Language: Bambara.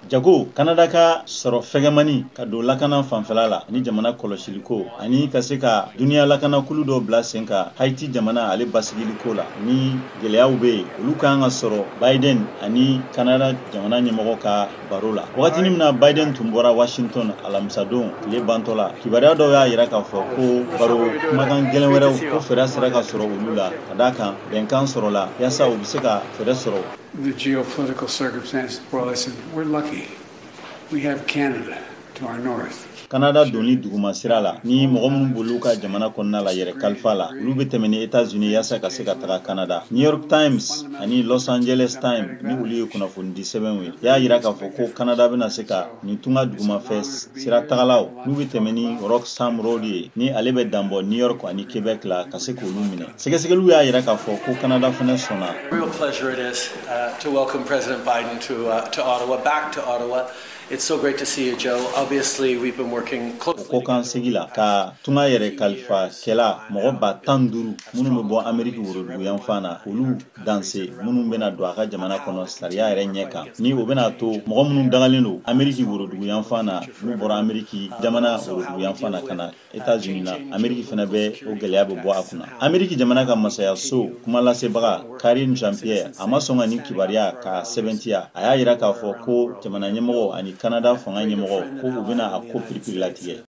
Jago, Kanada ka sɔrɔ fɛgɛmani ka don lakana fanfɛla la ani jamana kɔlɔsiliko, ani ka se ka duniya lakanakulu dɔ bila sen kan Haiti jamana ale basigiliko la ni gɛlɛyaw bɛ yen, olu ka kan ka sɔrɔ Biden ani Kanada jamana ɲɛmɔgɔ ka baro la. Wagatinin min na Biden tun bɔra Washington alamisadon tile bantɔ la, kibaruya dɔw y'a yira k'a fɔ ko baro kumakan gɛlɛn wɛrɛw ko fɛɛrɛ sera ka sɔrɔ olu la, ka d'a kan bɛnkan sɔrɔla yaasa u bɛ se ka fɛɛrɛ sɔrɔ. The geopolitical circumstances of the world, I said, we're lucky. We have Canada to our north. Kanada donni duguma sira la ni mɔgɔ minnu b'olu ka jamana kɔnɔna la yɛrɛ kalifa la, olu bɛ tɛmɛ ni Etats-Unis yaasa ka se ka taga Kanada. New York Times ani Los Angeles Times, ni olu ye kunnafonidi sɛbɛnw ye, y'a yira k'a fɔ ko Kanada bɛna se ka nin tunga dugumafɛ sira tagalaw n'u bɛ tɛmɛ ni Roxham Road ye, ni ale bɛ danbɔ New York ani Quebec la, ka se k'olu minɛ. Sɛgɛsɛgɛliw y'a yira k'a fɔ ko Kanada fana sɔnna. Real pleasure it is to welcome President Biden to Ottawa, back to Ottawa. It's so great to see you, Joe. Obviously, we've been working closely. Kɔkan segi la ka tunga yɛrɛ kalifa kɛla mɔgɔ 15 000 minnu bɛ bɔ Ameriki woroduguyanfan na, olu danse minnu bɛna don a ka jamana kɔnɔ sariya yɛrɛ ɲɛ kan, ni o bɛna to mɔgɔ minnu dagalen don Ameriki woroduguyanfan na, n'u bɔra Ameriki jamana woroduguyanfan na ka na Etats-Unis na, Ameriki fana bɛ o gɛlɛya bɛ bɔ a kunna. Ameriki jamana ka masayaso kumalasebaga Karine Jean-Pierre, a ma sɔn ka nin kibaruya k'a sɛbɛntiya. A y'a yira k'a fɔ ko jamana ɲɛmɔgɔ ani Kanada fanga ɲɛmɔgɔ ko u bɛna a ko piripiri latigɛ.